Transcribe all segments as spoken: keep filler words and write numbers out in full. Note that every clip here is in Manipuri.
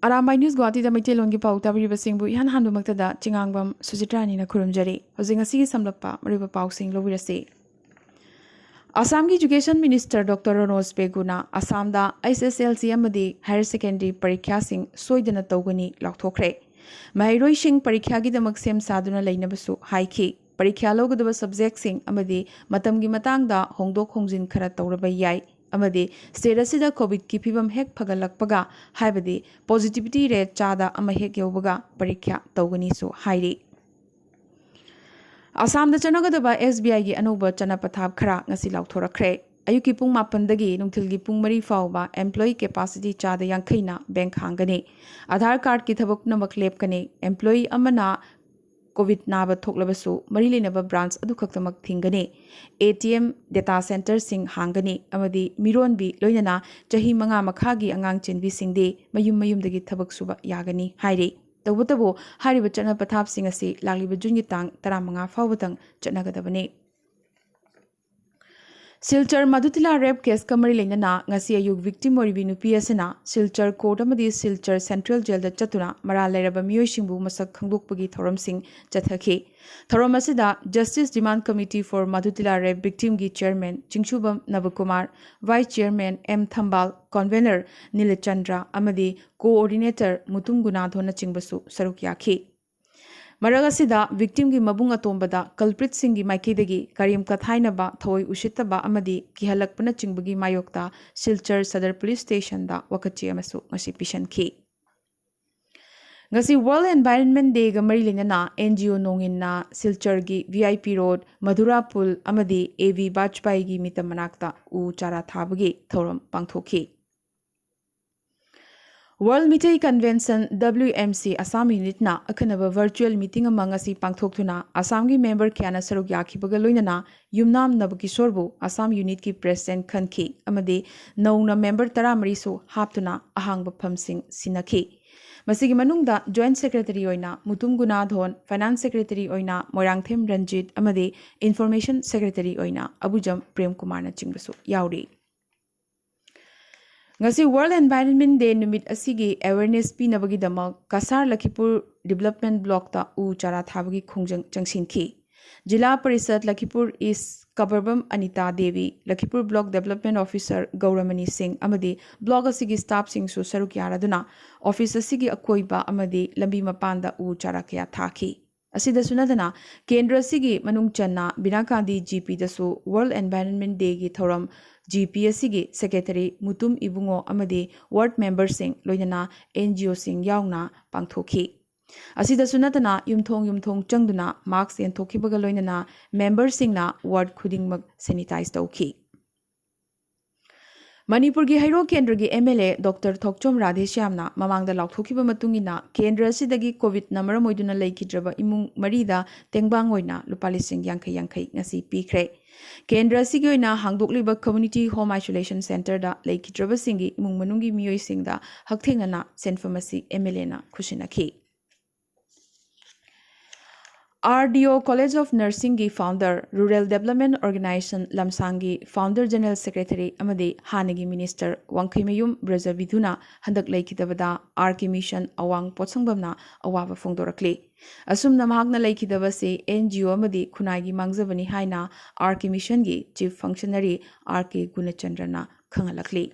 ꯑꯔꯥꯝꯕꯥꯏ ꯅ꯭ꯌꯨꯁ ꯒꯨꯋꯥꯍꯥꯇꯤꯗ ꯃꯩꯇꯩꯂꯣꯟꯒꯤ ꯄꯥꯎ ꯇꯥꯕꯤꯔꯤꯕꯁꯤꯡꯕꯨ ꯏꯍꯥꯟ ꯍꯥꯟꯕꯃꯛꯇꯗ ꯆꯤꯉꯥꯡꯕꯝ ꯁꯨꯖꯤꯇ꯭ꯔꯥꯅꯤꯅ ꯈꯨꯔꯨꯝꯖꯔꯤ꯫ ꯍꯧꯖꯤꯛ ꯉꯁꯤꯒꯤ ꯁꯝꯂꯞꯄ ꯃꯔꯨꯑꯣꯏꯕ ꯄꯥꯎꯁꯤꯡ ꯂꯧꯕꯤꯔꯁꯤ꯫ ꯑꯁꯥꯝꯒꯤ Education Minister Doctor ꯔꯣꯅꯣꯖ ꯄꯦꯒꯨꯅ ꯑꯁꯥꯝꯗ H S L C ꯑꯃꯗꯤ Higher Secondary ꯄꯔꯤꯈ꯭ꯌꯥꯁꯤꯡ ꯁꯣꯏꯗꯅ ꯇꯧꯒꯅꯤ ꯂꯥꯎꯊꯣꯛꯈ꯭ꯔꯦ꯫ ꯃꯍꯩꯔꯣꯏꯁꯤꯡ ꯄꯔꯤꯈ꯭ꯌꯥꯒꯤꯗꯃꯛ ꯁꯦꯝ ꯁꯥꯗꯨꯅ ꯂꯩꯅꯕꯁꯨ ꯍꯥꯏꯈꯤ꯫ ꯄꯔꯤꯈ꯭ꯌꯥ ꯂꯧꯒꯗꯕ ꯁꯕꯖꯦꯛꯁꯤꯡ ꯑꯃꯗꯤ ꯃꯇꯝꯒꯤ ꯃꯇꯥꯡꯗ ꯍꯣꯡꯗꯣꯛ ꯍꯣꯡꯖꯤꯟ ꯈꯔ ꯇꯧꯔꯕ ꯌꯥꯏ ꯑꯃꯗꯤ state ꯑꯁꯤꯗ COVID ꯀꯤ ꯐꯤꯕꯝ ꯍꯦꯛ ꯐꯒꯠꯂꯛꯄꯒ, ꯍꯥꯏꯕꯗꯤ positivity rate ꯆꯥꯗ ꯑꯃ ꯍꯦꯛ ꯌꯧꯕꯒ ꯄꯔꯤꯈ꯭ꯌꯥ ꯇꯧꯒꯅꯤꯁꯨ ꯍꯥꯏꯔꯤ꯫ ꯑꯁꯥꯝꯗ ꯆꯠꯅꯒꯗꯕ S B I ꯒꯤ ꯑꯅꯧꯕ ꯆꯠꯅ ꯄꯊꯥꯞ ꯈꯔ ꯉꯁꯤ ꯂꯥꯎꯊꯣꯔꯛꯈ꯭ꯔꯦ꯫ ꯑꯌꯨꯛꯀꯤ ꯄꯨꯡ ꯃꯥꯄꯟꯗꯒꯤ ꯅꯨꯡꯊꯤꯜꯒꯤ ꯄꯨꯡ ꯃꯔꯤ ꯐꯥꯎꯕ employee capacity ꯆꯥꯗ ꯌꯥꯡꯈꯩꯅ bank ꯍꯥꯡꯒꯅꯤ꯫ ꯑꯥꯙꯥꯔ ꯀꯥꯔꯗꯀꯤ ꯊꯕꯛ ꯄꯨꯝꯅꯃꯛ ꯂꯦꯞꯀꯅꯤ꯫ Employee ꯑꯃꯅ COVID ꯅꯥꯕ ꯊꯣꯛꯂꯕꯁꯨ ꯃꯔꯤ ꯂꯩꯅꯕ branch ꯑꯗꯨꯈꯛꯇꯃꯛ ꯊꯤꯡꯒꯅꯤ꯫ A T M data centreꯁꯤꯡ ꯍꯥꯡꯒꯅꯤ ꯑꯃꯗꯤ ꯃꯤꯔꯣꯟꯕꯤ ꯂꯣꯏꯅꯅ ꯆꯍꯤ ꯃꯉꯥ ꯃꯈꯥꯒꯤ ꯑꯉꯥꯡ ꯆꯦꯟꯕꯤꯁꯤꯡꯗꯤ ꯃꯌꯨꯝ ꯃꯌꯨꯝꯗꯒꯤ ꯊꯕꯛ ꯁꯨꯕ ꯌꯥꯒꯅꯤ ꯍꯥꯏꯔꯤ꯫ ꯇꯧꯕꯇꯕꯨ ꯍꯥꯏꯔꯤꯕ ꯆꯠꯅ ꯄꯊꯥꯞꯁꯤꯡ ꯑꯁꯤ ꯂꯥꯛꯂꯤꯕ ꯖꯨꯟꯒꯤ ꯇꯥꯡ ꯇꯔꯥꯃꯉꯥ ꯐꯥꯎꯕꯗꯪ ꯆꯠꯅꯒꯗꯕꯅꯤ꯫ ꯁꯤꯜꯆꯔ ꯃꯥꯙꯨꯇꯤꯂꯥ rape caseꯀ ꯃꯔꯤ ꯂꯩꯅꯅ ꯉꯁꯤ ꯑꯌꯨꯛ victim ꯑꯣꯏꯔꯤꯕꯤ ꯅꯨꯄꯤ ꯑꯁꯤꯅ ꯁꯤꯜꯆꯔ court ꯑꯃꯗꯤ ꯁꯤꯜꯆꯔ central jailꯗ ꯆꯠꯇꯨꯅ ꯃꯔꯥꯜ ꯂꯩꯔꯕ ꯃꯤꯑꯣꯏꯁꯤꯡꯕꯨ ꯃꯁꯛ ꯈꯪꯗꯣꯛꯄꯒꯤ ꯊꯧꯔꯝꯁꯤꯡ ꯆꯠꯊꯈꯤ꯫ ꯊꯧꯔꯝ ꯑꯁꯤꯗ Justice Demand Committee for Madhutila Rape Victimꯒꯤ chairman ꯆꯤꯡꯁꯨꯕꯝ ꯅꯕꯀꯨꯃꯥꯔ, vice chairman M ꯊꯝꯕꯥꯜ, convener ꯅꯤꯂꯆꯟꯗ꯭ꯔ ꯑꯃꯗꯤ coordinator ꯃꯨꯇꯨꯝ ꯒꯨꯅꯥꯊꯣꯟꯅꯆꯤꯡꯕꯁꯨ ꯁꯔꯨꯛ ꯌꯥꯈꯤ꯫ ꯃꯔꯛ ꯑꯁꯤꯗ victimꯒꯤ ꯃꯕꯨꯡ ꯑꯇꯣꯝꯕꯗ culpritꯁꯤꯡꯒꯤ ꯃꯥꯏꯀꯩꯗꯒꯤ ꯀꯔꯦꯝ ꯀꯊꯥꯏꯅꯕ, ꯊꯑꯣꯏ ꯎꯁꯤꯠꯇꯕ ꯑꯃꯗꯤ ꯀꯤꯍꯜꯂꯛꯄꯅꯆꯤꯡꯕꯒꯤ ꯃꯥꯌꯣꯛꯇ ꯁꯤꯜꯆꯔ ꯁꯗꯔ police stationꯗ ꯋꯥꯀꯠꯆꯦ ꯑꯃꯁꯨ ꯉꯁꯤ ꯄꯤꯁꯟꯈꯤ꯫ ꯉꯁꯤ World Environment Dayꯒ ꯃꯔꯤ ꯂꯩꯅꯅ N G O ꯅꯣꯡꯏꯟꯅ ꯁꯤꯜꯆꯔꯒꯤ V I P road, Madhura ꯄꯨꯜ ꯑꯃꯗꯤ A V ꯕꯥꯖꯄꯥꯏꯒꯤ ꯃꯤꯇꯝ ꯃꯅꯥꯛꯇ ꯎ ꯆꯥꯔꯥ ꯊꯥꯕꯒꯤ ꯊꯧꯔꯝ ꯄꯥꯡꯊꯣꯛꯈꯤ꯫ World Meitei Convention, W M C, Assam unitꯅ ꯑꯈꯟꯅꯕ virtual meeting ꯑꯃ ꯉꯁꯤ ꯄꯥꯡꯊꯣꯛꯇꯨꯅ ꯑꯁꯥꯝꯒꯤ member ꯀꯌꯥꯅ ꯁꯔꯨꯛ ꯌꯥꯈꯤꯕꯒ ꯂꯣꯏꯅꯅ ꯌꯨꯝꯅꯥꯝ ꯅꯕꯀꯤꯁꯣꯔꯕꯨ ꯑꯁꯥꯝ unitꯀꯤ president ꯈꯟꯈꯤ ꯑꯃꯗꯤ ꯅꯧꯅ member ꯇꯔꯥꯃꯔꯤꯁꯨ ꯍꯥꯞꯇꯨꯅ ꯑꯍꯥꯡꯕ ꯐꯝꯁꯤꯡ ꯁꯤꯟꯅꯈꯤ꯫ ꯃꯁꯤꯒꯤ ꯃꯅꯨꯡꯗ joint secretary ꯑꯣꯏꯅ ꯃꯨꯇꯨꯝ ꯒꯨꯅꯥꯊꯣꯟ, finance secretary ꯑꯣꯏꯅ ꯃꯣꯏꯔꯥꯡꯊꯦꯝ ꯔꯟꯖꯤꯠ ꯑꯃꯗꯤ information secretary ꯑꯣꯏꯅ ꯑꯕꯨꯖꯝ ꯄ꯭ꯔꯦꯝ ꯀꯨꯃꯥꯔꯅꯆꯤꯡꯕꯁꯨ ꯌꯥꯎꯔꯤ꯫ ꯉꯁꯤ World Environment Day ꯅꯨꯃꯤꯠ ꯑꯁꯤꯒꯤ awareness ꯄꯤꯅꯕꯒꯤꯗꯃꯛ ꯀꯁꯥꯔ ꯂꯈꯤꯄꯨꯔ Development Blockꯇ ꯎ ꯆꯥꯔꯥ ꯊꯥꯕꯒꯤ ꯈꯣꯡꯖꯪ ꯆꯪꯁꯤꯟꯈꯤ꯫ ꯖꯤꯂꯥ ꯄꯔꯤꯁꯠ ꯂꯈꯤꯄꯨꯔ ꯏꯁ ꯀꯕꯔꯕꯝ Anita Devi, ꯂꯈꯤꯄꯨꯔ Block Development Officer ꯒꯧꯔꯃꯅꯤ ꯁꯤꯡ ꯑꯃꯗꯤ block ꯑꯁꯤꯒꯤ staffꯁꯤꯡꯁꯨ ꯁꯔꯨꯛ ꯌꯥꯔꯗꯨꯅ office ꯑꯁꯤꯒꯤ ꯑꯀꯣꯏꯕ ꯑꯃꯗꯤ ꯂꯝꯕꯤ ꯃꯄꯥꯟꯗ ꯎ ꯆꯥꯔꯥ ꯀꯌꯥ ꯊꯥꯈꯤ꯫ ꯑꯁꯤꯗꯁꯨ ꯅꯠꯇꯅ ꯀꯦꯟꯗ꯭ꯔ ꯑꯁꯤꯒꯤ ꯃꯅꯨꯡ ꯆꯟꯅ ꯕꯤꯅꯥꯀꯥꯟꯗꯤ ꯖꯤꯄꯤꯗꯁꯨ World Environment Dayꯒꯤ ꯊꯧꯔꯝ ꯖꯤꯄꯤ ꯑꯁꯤꯒꯤ secretary ꯃꯨꯇꯨꯝ ꯏꯕꯨꯡꯉꯣ ꯑꯃꯗꯤ ward memberꯁꯤꯡ ꯂꯣꯏꯅꯅ NGOꯁꯤꯡ ꯌꯥꯎꯅ ꯄꯥꯡꯊꯣꯛꯈꯤ꯫ ꯑꯁꯤꯗꯁꯨ ꯅꯠꯇꯅ ꯌꯨꯝꯊꯣꯡ ꯌꯨꯝꯊꯣꯡ ꯆꯪꯗꯨꯅ mask ꯌꯦꯟꯊꯣꯛꯈꯤꯕꯒ ꯂꯣꯏꯅꯅ memberꯁꯤꯡꯅ ward ꯈꯨꯗꯤꯡꯃꯛ sanitize ꯇꯧꯈꯤ꯫ ꯃꯅꯤꯄꯨꯔꯒꯤ ꯍꯩꯔꯣꯛ ꯀꯦꯟꯗ꯭ꯔꯒꯤ MLA Doctor ꯊꯣꯛꯆꯣꯝ ꯔꯥꯙꯦꯁ꯭ꯌꯥꯝꯅ ꯃꯃꯥꯡꯗ ꯂꯥꯎꯊꯣꯛꯈꯤꯕ ꯃꯇꯨꯡ ꯏꯟꯅ ꯀꯦꯟꯗ꯭ꯔ ꯑꯁꯤꯗꯒꯤ COVIDꯅ ꯃꯔꯝ ꯑꯣꯏꯗꯨꯅ ꯂꯩꯈꯤꯗ꯭ꯔꯕ ꯏꯃꯨꯡ ꯃꯔꯤꯗ ꯇꯦꯡꯕꯥꯡ ꯑꯣꯏꯅ ꯂꯨꯄꯥ ꯂꯤꯁꯤꯡ ꯌꯥꯡꯈꯩ ꯌꯥꯡꯈꯩ ꯉꯁꯤ ꯄꯤꯈ꯭ꯔꯦ꯫ ꯀꯦꯟꯗ꯭ꯔ ꯑꯁꯤꯒꯤ ꯑꯣꯏꯅ ꯍꯥꯡꯗꯣꯛꯂꯤꯕ Community Home Isolation Centreꯗ ꯂꯩꯈꯤꯗ꯭ꯔꯕꯁꯤꯡꯒꯤ ꯏꯃꯨꯡ ꯃꯅꯨꯡꯒꯤ ꯃꯤꯑꯣꯏꯁꯤꯡꯗ ꯍꯛꯊꯦꯡꯅꯅ ꯁꯦꯟꯐꯝ ꯑꯁꯤ MLAꯅ ꯈꯨꯠꯁꯤꯟꯅꯈꯤ꯫ RDO College of Nursingꯒꯤ founder, Rural Development Organisation ꯂꯝꯁꯥꯡꯒꯤ founder general secretary ꯑꯃꯗꯤ ꯍꯥꯟꯅꯒꯤ minister ꯋꯥꯡꯈꯩꯃꯌꯨꯝ ꯕ꯭ꯔꯖꯕꯤꯙꯨꯅ ꯍꯟꯗꯛ ꯂꯩꯈꯤꯗꯕꯗ RK Mission ꯑꯋꯥꯡ ꯄꯣꯠꯁꯪꯕꯝꯅ ꯑꯋꯥꯕ ꯐꯣꯡꯗꯣꯔꯛꯂꯤ꯫ ꯑꯁꯨꯝꯅ ꯃꯍꯥꯛꯅ ꯂꯩꯈꯤꯗꯕꯁꯤ NGO ꯑꯃꯗꯤ ꯈꯨꯟꯅꯥꯏꯒꯤ ꯃꯥꯡꯖꯕꯅꯤ ꯍꯥꯏꯅ RK Missionꯒꯤ chief functionary RK ꯒꯨꯅꯆꯟꯗ꯭ꯔꯅ ꯈꯪꯍꯜꯂꯛꯂꯤ꯫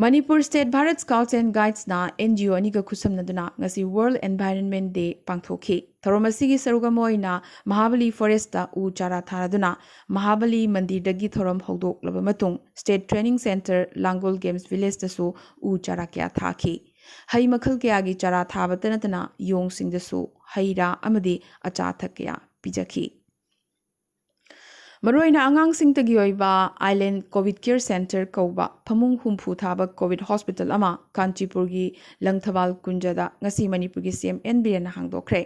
Manipur State Bharat Scouts and Guidesꯅ NGO ꯑꯅꯤꯒ ꯈꯨꯠꯁꯝꯅꯗꯨꯅ ꯉꯁꯤ World Environment Day ꯄꯥꯡꯊꯣꯛꯈꯤ꯫ ꯊꯧꯔꯝ ꯑꯁꯤꯒꯤ ꯁꯔꯨꯛ ꯑꯃ ꯑꯣꯏꯅ ꯃꯍꯥꯕꯂꯤ forestꯇ ꯎ ꯆꯥꯔꯥ ꯊꯥꯔꯗꯨꯅ ꯃꯍꯥꯕꯂꯤ ꯃꯟꯗꯤꯔꯗꯒꯤ ꯊꯧꯔꯝ ꯍꯧꯗꯣꯛꯂꯕ ꯃꯇꯨꯡ State Training Centre ꯂꯥꯡꯒꯣꯜ Games Villageꯇꯁꯨ ꯎ ꯆꯥꯔꯥ ꯀꯌꯥ ꯊꯥꯈꯤ꯫ ꯍꯩ ꯃꯈꯜ ꯀꯌꯥꯒꯤ ꯆꯥꯔꯥ ꯊꯥꯕꯇ ꯅꯠꯇꯅ ꯌꯣꯡꯁꯤꯡꯗꯁꯨ ꯍꯩ ꯔꯥ ꯑꯃꯗꯤ ꯑꯆꯥ ꯑꯊꯛ ꯀꯌꯥ ꯄꯤꯖꯈꯤ꯫ ꯃꯔꯨꯑꯣꯏꯅ ꯑꯉꯥꯡꯁꯤꯡꯇꯒꯤ ꯑꯣꯏꯕ Island COVID Care Centre ꯀꯧꯕ ꯐꯃꯨꯡ ꯍꯨꯝꯐꯨ ꯊꯥꯕ COVID hospital ꯑꯃ ꯀꯥꯟꯆꯤꯄꯨꯔꯒꯤ ꯂꯪꯊꯕꯥꯜ ꯀꯨꯟꯖꯗ ꯉꯁꯤ ꯃꯅꯤꯄꯨꯔꯒꯤ CM N ꯕꯤꯔꯦꯟꯅ ꯍꯥꯡꯗꯣꯛꯈ꯭ꯔꯦ꯫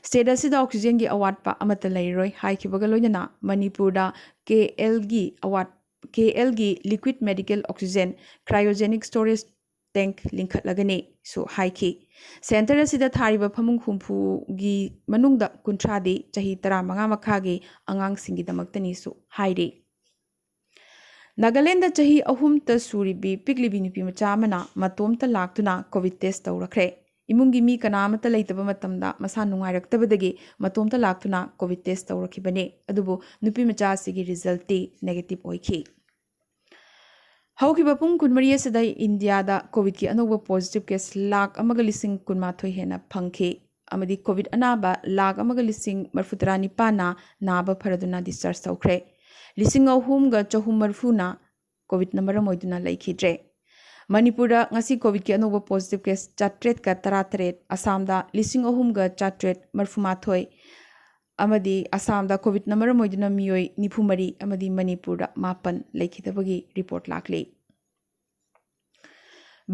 State ꯑꯁꯤꯗ oxygenꯒꯤ ꯑꯋꯥꯠꯄ ꯑꯃꯠꯇ ꯂꯩꯔꯣꯏ ꯍꯥꯏꯈꯤꯕꯒ ꯂꯣꯏꯅꯅ ꯃꯅꯤꯄꯨꯔꯗ KLꯒꯤ ꯑꯋꯥꯠ, KLꯒꯤ liquid medical oxygen cryogenic storage tank ꯂꯤꯡꯈꯠꯂꯒꯅꯤꯁꯨ ꯍꯥꯏꯈꯤ꯫ Centre ꯑꯁꯤꯗ ꯊꯥꯔꯤꯕ ꯐꯃꯨꯡ ꯍꯨꯝꯐꯨꯒꯤ ꯃꯅꯨꯡꯗ ꯀꯨꯟꯊ꯭ꯔꯥꯗꯤ ꯆꯍꯤ ꯇꯔꯥꯃꯉꯥ ꯃꯈꯥꯒꯤ ꯑꯉꯥꯡꯁꯤꯡꯒꯤꯗꯃꯛꯇꯅꯤꯁꯨ ꯍꯥꯏꯔꯤ꯫ ꯅꯥꯒꯥꯂꯦꯟꯗ ꯆꯍꯤ ꯑꯍꯨꯝꯇ ꯁꯨꯔꯤꯕꯤ ꯄꯤꯛꯂꯤꯕꯤ ꯅꯨꯄꯤ ꯃꯆꯥ ꯑꯃꯅ ꯃꯇꯣꯝꯇ ꯂꯥꯛꯇꯨꯅ ꯀꯣꯚꯤꯗ ꯇꯦꯁ ꯇꯧꯔꯛꯈ꯭ꯔꯦ꯫ ꯏꯃꯨꯡꯒꯤ ꯃꯤ ꯀꯅꯥ ꯑꯃꯠꯇ ꯂꯩꯇꯕ ꯃꯇꯝꯗ ꯃꯁꯥ ꯅꯨꯡꯉꯥꯏꯔꯛꯇꯕꯗꯒꯤ ꯃꯇꯣꯝꯇ ꯂꯥꯛꯇꯨꯅ ꯀꯣꯚꯤꯗ ꯇꯦꯁ ꯇꯧꯔꯛꯈꯤꯕꯅꯤ꯫ ꯑꯗꯨꯕꯨ ꯅꯨꯄꯤ ꯃꯆꯥ ꯑꯁꯤꯒꯤ ꯔꯤꯖꯜꯇꯤ ꯅꯦꯒꯦꯇꯤꯚ ꯑꯣꯏꯈꯤ꯫ ꯍꯧꯈꯤꯕ ꯄꯨꯡ ꯀꯨꯟꯃꯔꯤ ꯑꯁꯤꯗ ꯏꯟꯗꯤꯌꯥꯗ ꯀꯣꯚꯤꯗꯀꯤ ꯑꯅꯧꯕ ꯄꯣꯖꯤꯇꯤꯚ ꯀꯦꯁ ꯂꯥꯈ ꯑꯃꯒ ꯂꯤꯁꯤꯡ ꯀꯨꯟꯃꯥꯊꯣꯏ ꯍꯦꯟꯅ ꯐꯪꯈꯤ ꯑꯃꯗꯤ ꯀꯣꯚꯤꯗ ꯑꯅꯥꯕ ꯂꯥꯈ ꯑꯃꯒ ꯂꯤꯁꯤꯡ ꯃꯔꯤꯐꯨꯇꯔꯥ ꯅꯤꯄꯥꯟꯅ ꯅꯥꯕ ꯐꯔꯗꯨꯅ ꯗꯤꯁꯆꯥꯔꯖ ꯇꯧꯈ꯭ꯔꯦ꯫ ꯂꯤꯁꯤꯡ ꯑꯍꯨꯝꯒ ꯆꯍꯨꯝ ꯃꯔꯤꯐꯨꯅ ꯀꯣꯚꯤꯗꯅ ꯃꯔꯝ ꯑꯣꯏꯗꯨꯅ ꯂꯩꯈꯤꯗ꯭ꯔꯦ꯫ ꯃꯅꯤꯄꯨꯔꯗ ꯉꯁꯤ ꯀꯣꯚꯤꯗꯀꯤ ꯑꯅꯧꯕ ꯄꯣꯖꯤꯇꯤꯚ ꯀꯦꯁ ꯆꯥꯇ꯭ꯔꯦꯠꯀ ꯇꯔꯥꯇꯔꯦꯠ, ꯑꯁꯥꯝꯗ ꯂꯤꯁꯤꯡ ꯑꯍꯨꯝꯒ ꯆꯥꯇ꯭ꯔꯦꯠ ꯃꯔꯤꯐꯨꯃꯥꯊꯣꯏ ꯑꯃꯗꯤ ꯑꯁꯥꯝꯗ ꯀꯣꯚꯤꯗꯅ ꯃꯔꯝ ꯑꯣꯏꯗꯨꯅ ꯃꯤꯑꯣꯏ ꯅꯤꯐꯨ ꯃꯔꯤ ꯑꯃꯗꯤ ꯃꯅꯤꯄꯨꯔꯗ ꯃꯥꯄꯟ ꯂꯩꯈꯤꯗꯕꯒꯤ ꯔꯤꯄꯣꯔꯠ ꯂꯥꯛꯂꯤ꯫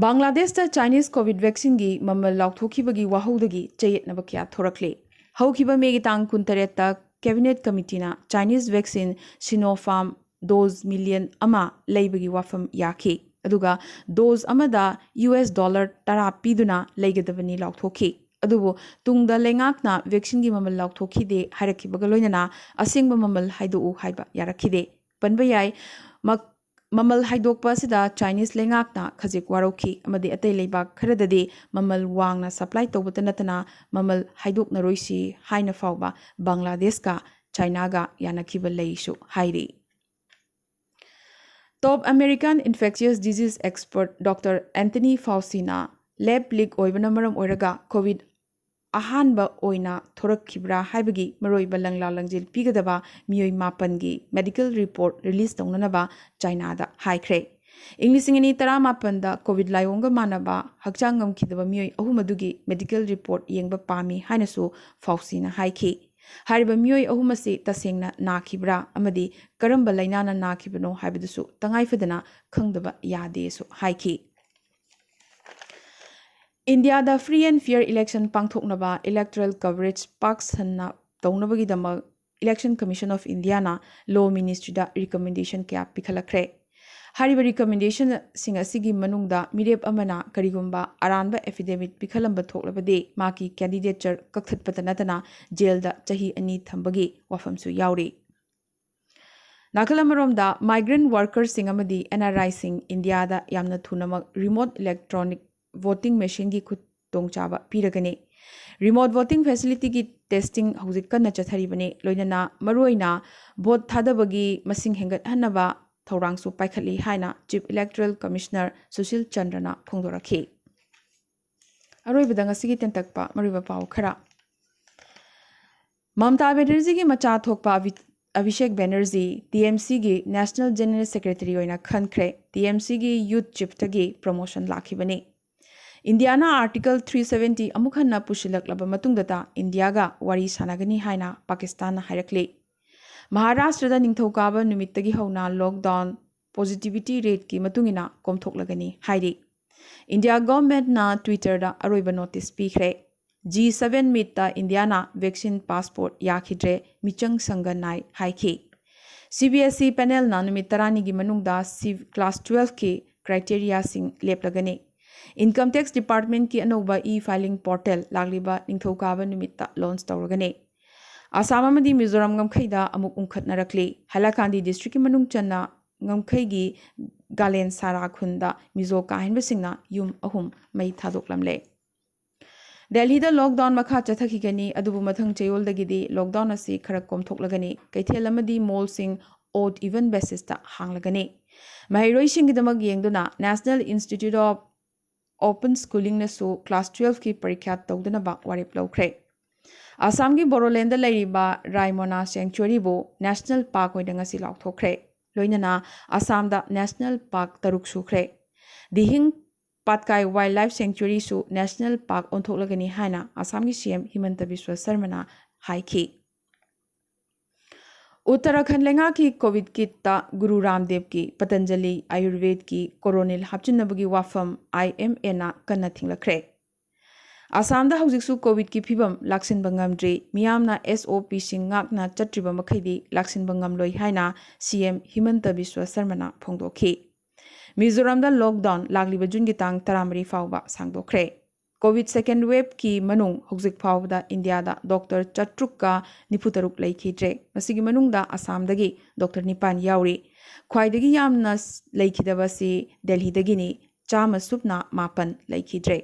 ꯕꯪꯒ꯭ꯂꯥꯗꯦꯁꯇ ꯆꯥꯏꯅꯤꯁ ꯀꯣꯚꯤꯗ ꯚꯦꯛꯁꯤꯟꯒꯤ ꯃꯃꯜ ꯂꯥꯎꯊꯣꯛꯈꯤꯕꯒꯤ ꯋꯥꯍꯧꯗꯒꯤ ꯆꯌꯦꯠꯅꯕ ꯀꯌꯥ ꯊꯣꯔꯛꯂꯤ꯫ ꯍꯧꯈꯤꯕ ꯃꯦꯒꯤ ꯇꯥꯡ ꯀꯨꯟꯇꯔꯦꯠꯇ ꯀꯦꯕꯤꯅꯦꯠ ꯀꯃꯤꯇꯤꯅ Chinese vaccine Sinopharm dose million ꯑꯃ ꯂꯩꯕꯒꯤ ꯋꯥꯐꯝ ꯌꯥꯈꯤ꯫ ꯑꯗꯨꯒ ꯗꯣꯖ ꯑꯃꯗ ꯌꯨ ꯑꯦꯁ ꯗꯣꯂꯔ ꯇꯔꯥ ꯄꯤꯗꯨꯅ ꯂꯩꯒꯗꯕꯅꯤ ꯂꯥꯎꯊꯣꯛꯈꯤ꯫ ꯑꯗꯨꯕꯨ ꯇꯨꯡꯗ ꯂꯩꯉꯥꯛꯅ ꯚꯦꯛꯁꯤꯟꯒꯤ ꯃꯃꯜ ꯂꯥꯎꯊꯣꯛꯈꯤꯗꯦ ꯍꯥꯏꯔꯛꯈꯤꯕꯒ ꯂꯣꯏꯅꯅ ꯑꯁꯦꯡꯕ ꯃꯃꯜ ꯍꯥꯏꯗꯣꯛꯎ ꯍꯥꯏꯕ ꯌꯥꯔꯛꯈꯤꯗꯦ꯫ ꯄꯟꯕ ꯌꯥꯏ, ꯃꯛ-, ꯃꯃꯜ ꯍꯥꯏꯗꯣꯛꯄ ꯑꯁꯤꯗ ꯆꯥꯏꯅꯤꯁ ꯂꯩꯉꯥꯛꯅ ꯈꯖꯤꯛ ꯋꯥꯔꯧꯈꯤ ꯑꯃꯗꯤ ꯑꯇꯩ ꯂꯩꯕꯥꯛ ꯈꯔꯗꯗꯤ ꯃꯃꯜ ꯋꯥꯡꯅ ꯁꯄ꯭ꯂꯥꯏ ꯇꯧꯕꯇ ꯅꯠꯇꯅ ꯃꯃꯜ ꯍꯥꯏꯗꯣꯛꯅꯔꯣꯏꯁꯤ ꯍꯥꯏꯅ ꯐꯥꯎꯕ ꯕꯪꯒ꯭ꯂꯥꯗꯦꯁꯀ ꯆꯥꯏꯅꯥꯒ ꯌꯥꯅꯈꯤꯕ ꯂꯩꯁꯨ ꯍꯥꯏꯔꯤ꯫ ꯇꯣꯞ ꯑꯃꯦꯔꯤꯀꯥꯟ ꯏꯟꯐꯦꯛꯁꯤꯌꯁ ꯗꯤꯖꯤꯖ ꯑꯦꯛꯁꯄꯔꯠ ꯗꯣꯛꯇꯔ ꯑꯦꯟꯊꯅꯤ ꯐꯥꯎꯁꯤꯅ ꯂꯦꯕ ꯂꯤꯛ ꯑꯣꯏꯕꯅ ꯃꯔꯝ ꯑꯣꯏꯔꯒ ꯀꯣꯚꯤꯗ ꯑꯍꯥꯟꯕ ꯑꯣꯏꯅ ꯊꯣꯔꯛꯈꯤꯕ꯭ꯔꯥ ꯍꯥꯏꯕꯒꯤ ꯃꯔꯨꯑꯣꯏꯕ ꯂꯪꯂꯥ ꯂꯪꯖꯦꯜ ꯄꯤꯒꯗꯕ ꯃꯤꯑꯣꯏ ꯃꯥꯄꯟꯒꯤ ꯃꯦꯗꯤꯀꯦꯜ ꯔꯤꯄꯣꯔꯠ ꯔꯤꯂꯤꯖ ꯇꯧꯅꯅꯕ ꯆꯥꯏꯅꯥꯗ ꯍꯥꯏꯈ꯭ꯔꯦ꯫ ꯏꯪ ꯂꯤꯁꯤꯡ ꯑꯅꯤ ꯇꯔꯥꯃꯥꯄꯟꯗ ꯀꯣꯚꯤꯗ ꯂꯥꯏꯑꯣꯡꯒ ꯃꯥꯟꯅꯕ ꯍꯛꯆꯥꯡ ꯉꯝꯈꯤꯗꯕ ꯃꯤꯑꯣꯏ ꯑꯍꯨꯝ ꯑꯗꯨꯒꯤ ꯃꯦꯗꯤꯀꯦꯜ ꯔꯤꯄꯣꯔꯠ ꯌꯦꯡꯕ ꯄꯥꯝꯃꯤ ꯍꯥꯏꯅꯁꯨ ꯐꯥꯎꯁꯤꯅ ꯍꯥꯏꯈꯤ꯫ ꯍꯥꯏꯔꯤꯕ ꯃꯤꯑꯣꯏ ꯑꯍꯨꯝ ꯑꯁꯤ ꯇꯁꯦꯡꯅ ꯅꯥꯈꯤꯕ꯭ꯔꯥ ꯑꯃꯗꯤ ꯀꯔꯝꯕ ꯂꯥꯏꯅꯥꯅ ꯅꯥꯈꯤꯕꯅꯣ ꯍꯥꯏꯕꯗꯨꯁꯨ ꯇꯉꯥꯏꯐꯗꯅ ꯈꯪꯗꯕ ꯌꯥꯗꯦꯁꯨ ꯍꯥꯏꯈꯤ꯫ ꯏꯟꯗꯤꯌꯥꯗ free and fair election ꯄꯥꯡꯊꯣꯛꯅꯕ electoral coverage ꯄꯥꯛ ꯁꯟꯅ ꯇꯧꯅꯕꯒꯤꯗꯃꯛ Election Commission of Indiaꯅ Law Ministryꯗ recommendation ꯀꯌꯥ ꯄꯤꯈꯠꯂꯛꯈ꯭ꯔꯦ꯫ ꯍꯥꯏꯔꯤꯕ recommendationꯁꯤꯡ ꯑꯁꯤꯒꯤ ꯃꯅꯨꯡꯗ ꯃꯤꯔꯦꯞ ꯑꯃꯅ ꯀꯔꯤꯒꯨꯝꯕ ꯑꯔꯥꯟꯕ affidavit ꯄꯤꯈꯠꯂꯝꯕ ꯊꯣꯛꯂꯕꯗꯤ ꯃꯍꯥꯛꯀꯤ candidature ꯀꯛꯊꯠꯄꯇ ꯅꯠꯇꯅ ꯖꯦꯜꯗ ꯆꯍꯤ ꯑꯅꯤ ꯊꯝꯕꯒꯤ ꯋꯥꯐꯝꯁꯨ ꯌꯥꯎꯔꯤ꯫ ꯅꯥꯀꯜ ꯑꯃꯔꯣꯝꯗ, migrant workerꯁꯤꯡ ꯑꯃꯗꯤ NRIꯁꯤꯡ ꯏꯟꯗꯤꯌꯥꯗ ꯌꯥꯝꯅ ꯊꯨꯅꯃꯛ remote electronic voting machineꯒꯤ ꯈꯨꯗꯣꯡꯆꯥꯕ ꯄꯤꯔꯒꯅꯤ꯫ Remote voting facilityꯒꯤ testing ꯍꯧꯖꯤꯛ ꯀꯟꯅ ꯆꯠꯊꯔꯤꯕꯅꯤ, ꯂꯣꯏꯅꯅ ꯃꯔꯨꯑꯣꯏꯅ vote ꯊꯥꯗꯕꯒꯤ ꯃꯁꯤꯡ ꯍꯦꯟꯒꯠꯍꯟꯅꯕ ꯊꯧꯔꯥꯡꯁꯨ ꯄꯥꯏꯈꯠꯂꯤ ꯍꯥꯏꯅ Chief Electoral Commissioner ꯁꯨꯁꯤꯜ ꯆꯟꯗ꯭ꯔꯅ ꯐꯣꯡꯗꯣꯔꯛꯈꯤ꯫ ꯑꯔꯣꯏꯕꯗ ꯉꯁꯤꯒꯤ ꯇꯦꯟꯇꯛꯄ ꯃꯔꯨꯑꯣꯏꯕ ꯄꯥꯎ ꯈꯔ꯫ ꯃꯃꯇꯥ ꯕꯦꯅꯔꯖꯤꯒꯤ ꯃꯆꯥ ꯊꯣꯛꯄ ꯑꯚꯤ-, Abhishek Banerjee TMCꯒꯤ National General Secretary ꯑꯣꯏꯅ ꯈꯟꯈ꯭ꯔꯦ꯫ TMCꯒꯤ Youth Chiefꯇꯒꯤ promotion ꯂꯥꯛꯈꯤꯕꯅꯤ꯫ ꯏꯟꯗꯤꯌꯥꯅ Article three seventy ꯑꯃꯨꯛ ꯍꯟꯅ ꯄꯨꯁꯤꯜꯂꯛꯂꯕ ꯃꯇꯨꯡꯗꯇ ꯏꯟꯗꯤꯌꯥꯒ ꯋꯥꯔꯤ ꯁꯥꯟꯅꯒꯅꯤ ꯍꯥꯏꯅ ꯄꯥꯀꯤꯁꯇꯥꯟꯅ ꯍꯥꯏꯔꯛꯂꯤ꯫ ꯃꯍꯥꯔꯥꯁꯇ꯭ꯔꯗ ꯅꯤꯡꯊꯧꯀꯥꯕ ꯅꯨꯃꯤꯠꯇꯒꯤ ꯍꯧꯅ lockdown positivity rateꯀꯤ ꯃꯇꯨꯡ ꯏꯟꯅ ꯀꯣꯝꯊꯣꯛꯂꯒꯅꯤ ꯍꯥꯏꯔꯤ꯫ ꯏꯟꯗꯤꯌꯥ governmentꯅ Twitterꯗ ꯑꯔꯣꯏꯕ notice ꯄꯤꯈ꯭ꯔꯦ꯫ G seven meetꯇ ꯏꯟꯗꯤꯌꯥꯅ vaccine passport ꯌꯥꯈꯤꯗ꯭ꯔꯦ, ꯃꯤꯆꯪ ꯁꯪꯒ ꯅꯥꯏ ꯍꯥꯏꯈꯤ꯫ CBSE panelꯅ ꯅꯨꯃꯤꯠ ꯇꯔꯥꯅꯤꯒꯤ ꯃꯅꯨꯡꯗ ꯁꯤ-, class twelveꯀꯤ criteriaꯁꯤꯡ ꯂꯦꯞꯂꯒꯅꯤ꯫ Income Tax Departmentꯀꯤ ꯑꯅꯧꯕ e-filing portal ꯂꯥꯛꯂꯤꯕ ꯅꯤꯡꯊꯧꯀꯥꯕ ꯅꯨꯃꯤꯠꯇ launch ꯇꯧꯔꯒꯅꯤ꯫ ꯑꯁꯥꯝ ꯑꯃꯗꯤ ꯃꯤꯖꯣꯔꯥꯝ ꯉꯝꯈꯩꯗ ꯑꯃꯨꯛ ꯎꯪꯈꯠꯅꯔꯛꯂꯤ꯫ ꯍꯥꯏꯂꯥꯀꯥꯟꯗꯤ districtꯀꯤ ꯃꯅꯨꯡ ꯆꯟꯅ ꯉꯝꯈꯩꯒꯤ ꯒꯥꯂꯦꯟ ꯁꯥꯔꯥ ꯈꯨꯟꯗ ꯃꯤꯖꯣ ꯀꯥꯍꯦꯟꯕꯁꯤꯡꯅ ꯌꯨꯝ ꯑꯍꯨꯝ ꯃꯩ ꯊꯥꯗꯣꯛꯂꯝꯂꯦ꯫ ꯗꯦꯜꯍꯤꯗ lockdown ꯃꯈꯥ ꯆꯠꯊꯈꯤꯒꯅꯤ, ꯑꯗꯨꯕꯨ ꯃꯊꯪ ꯆꯌꯣꯜꯗꯒꯤꯗꯤ lockdown ꯑꯁꯤ ꯈꯔ ꯀꯣꯝꯊꯣꯛꯂꯒꯅꯤ꯫ ꯀꯩꯊꯦꯜ ꯑꯃꯗꯤ mallꯁꯤꯡ odd even basisꯇ ꯍꯥꯡꯂꯒꯅꯤ꯫ ꯃꯍꯩꯔꯣꯏꯁꯤꯡꯒꯤꯗꯃꯛ ꯌꯦꯡꯗꯨꯅ National Institute of Open Schoolingꯅꯁꯨ class twelveꯀꯤ ꯄꯔꯤꯈ꯭ꯌꯥ ꯇꯧꯗꯅꯕ ꯋꯥꯔꯦꯞ ꯂꯧꯈ꯭ꯔꯦ꯫ ꯑꯁꯥꯝꯒꯤ ꯕꯣꯔꯣꯂꯦꯟꯗ ꯂꯩꯔꯤꯕ ꯔꯥꯏꯃꯣꯅꯥ sanctuaryꯕꯨ national park ꯑꯣꯏꯅ ꯉꯁꯤ ꯂꯥꯎꯊꯣꯛꯈ꯭ꯔꯦ꯫ ꯂꯣꯏꯅꯅ ꯑꯁꯥꯝꯗ national park ꯇꯔꯨꯛ ꯁꯨꯈ꯭ꯔꯦ꯫ ꯗꯤꯍꯤꯡ ꯄꯥꯠꯀꯥꯏ Wildlife Sanctuaryꯁꯨ national park ꯑꯣꯟꯊꯣꯛꯂꯒꯅꯤ ꯍꯥꯏꯅ ꯑꯁꯥꯝꯒꯤ CM ꯍꯤꯃꯟꯇ ꯕꯤꯁ꯭ꯋ ꯁꯔꯃꯅ ꯍꯥꯏꯈꯤ꯫ ꯎꯠꯇꯔꯥꯈꯟꯗ ꯂꯩꯉꯥꯛꯀꯤ COVID kitꯇ ꯒꯨꯔꯨ ꯔꯥꯝꯗꯦꯕꯀꯤ ꯄꯇꯟꯖꯂꯤ ꯑꯥꯌꯨꯔꯚꯦꯗꯀꯤ ꯀꯣꯔꯣꯅꯤꯜ ꯍꯥꯞꯆꯤꯟꯅꯕꯒꯤ ꯋꯥꯐꯝ IMAꯅ ꯀꯟꯅ ꯊꯤꯡꯂꯛꯈ꯭ꯔꯦ꯫ ꯑꯁꯥꯝꯗ ꯍꯧꯖꯤꯛꯁꯨ COVIDꯀꯤ ꯐꯤꯕꯝ ꯂꯥꯛꯁꯤꯟꯕ ꯉꯝꯗ꯭ꯔꯤ꯫ ꯃꯤꯌꯥꯝꯅ SOPꯁꯤꯡ ꯉꯥꯛꯅ ꯆꯠꯇ꯭ꯔꯤꯕ ꯃꯈꯩꯗꯤ ꯂꯥꯛꯁꯤꯟꯕ ꯉꯝꯂꯣꯏ ꯍꯥꯏꯅ CM ꯍꯤꯃꯟꯇ ꯕꯤꯁ꯭ꯋ ꯁꯔꯃꯅ ꯐꯣꯡꯗꯣꯛꯈꯤ꯫ ꯃꯤꯖꯣꯔꯥꯝꯗ lockdown ꯂꯥꯛꯂꯤꯕ ꯖꯨꯟꯒꯤ ꯇꯥꯡ ꯇꯔꯥꯃꯔꯤ ꯐꯥꯎꯕ ꯁꯥꯡꯗꯣꯛꯈ꯭ꯔꯦ꯫ ꯀꯣꯚꯤꯗ second waveꯀꯤ ꯃꯅꯨꯡ ꯍꯧꯖꯤꯛ ꯐꯥꯎꯕꯗ ꯏꯟꯗꯤꯌꯥꯗ ꯗꯣꯛꯇꯔ ꯆꯥꯇ꯭ꯔꯨꯛꯀ ꯅꯤꯐꯨ ꯇꯔꯨꯛ ꯂꯩꯈꯤꯗ꯭ꯔꯦ꯫ ꯃꯁꯤꯒꯤ ꯃꯅꯨꯡꯗ ꯑꯁꯥꯝꯗꯒꯤ ꯗꯣꯛꯇꯔ ꯅꯤꯄꯥꯟ ꯌꯥꯎꯔꯤ꯫ ꯈ꯭ꯋꯥꯏꯗꯒꯤ ꯌꯥꯝꯅ ꯂꯩꯈꯤꯗꯕꯁꯤ ꯗꯦꯜꯍꯤꯗꯒꯤꯅꯤ, ꯆꯥꯝꯃ ꯁꯨꯞꯅ ꯃꯥꯄꯟ ꯂꯩꯈꯤꯗ꯭ꯔꯦ꯫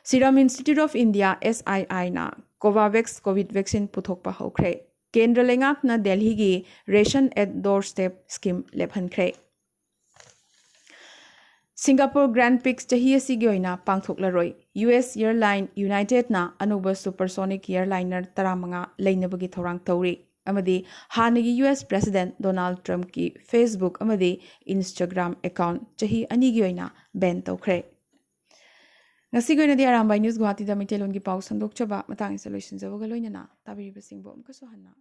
Serum Institute of India, SIIꯅ Covovax ꯀꯣꯚꯤꯗ ꯚꯦꯛꯁꯤꯟ ꯄꯨꯊꯣꯛꯄ ꯍꯧꯈ꯭ꯔꯦ꯫ ꯀꯦꯟꯗ꯭ꯔ ꯂꯩꯉꯥꯛꯅ ꯗꯦꯜꯍꯤꯒꯤ Ration at Doorstep scheme ꯂꯦꯞꯍꯟꯈ꯭ꯔꯦ꯫ ꯁꯤꯡꯒꯥꯄꯨꯔ Grand Prix ꯆꯍꯤ ꯑꯁꯤꯒꯤ ꯑꯣꯏꯅ ꯄꯥꯡꯊꯣꯛꯂꯔꯣꯏ꯫ ꯌꯨ ꯑꯦꯁ airline Unitedꯅ ꯑꯅꯧꯕ supersonic airliner ꯇꯔꯥꯃꯉꯥ ꯂꯩꯅꯕꯒꯤ ꯊꯧꯔꯥꯡ ꯇꯧꯔꯤ, ꯑꯃꯗꯤ ꯍꯥꯟꯅꯒꯤ ꯌꯨ ꯑꯦꯁ President Donald Trumpꯀꯤ Facebook ꯑꯃꯗꯤ Instagram account ꯆꯍꯤ ꯑꯅꯤꯒꯤ ꯑꯣꯏꯅ ban ꯇꯧꯈ꯭ꯔꯦ꯫ ꯉꯁꯤꯒꯤ ꯑꯣꯏꯅꯗꯤ ꯑꯔꯥꯝꯕꯥꯏ News ꯒꯨꯋꯥꯍꯥꯇꯤꯗ ꯃꯩꯇꯩꯂꯣꯟꯒꯤ ꯄꯥꯎ ꯁꯟꯗꯣꯛꯆꯕ ꯃꯇꯥꯡ ꯑꯁꯤꯗ ꯂꯣꯏꯁꯤꯟꯖꯕꯒ ꯂꯣꯏꯅꯅ ꯇꯥꯕꯤꯔꯤꯕꯁꯤꯡꯕꯨ ꯑꯃꯨꯛꯀꯁꯨ ꯍꯟꯅ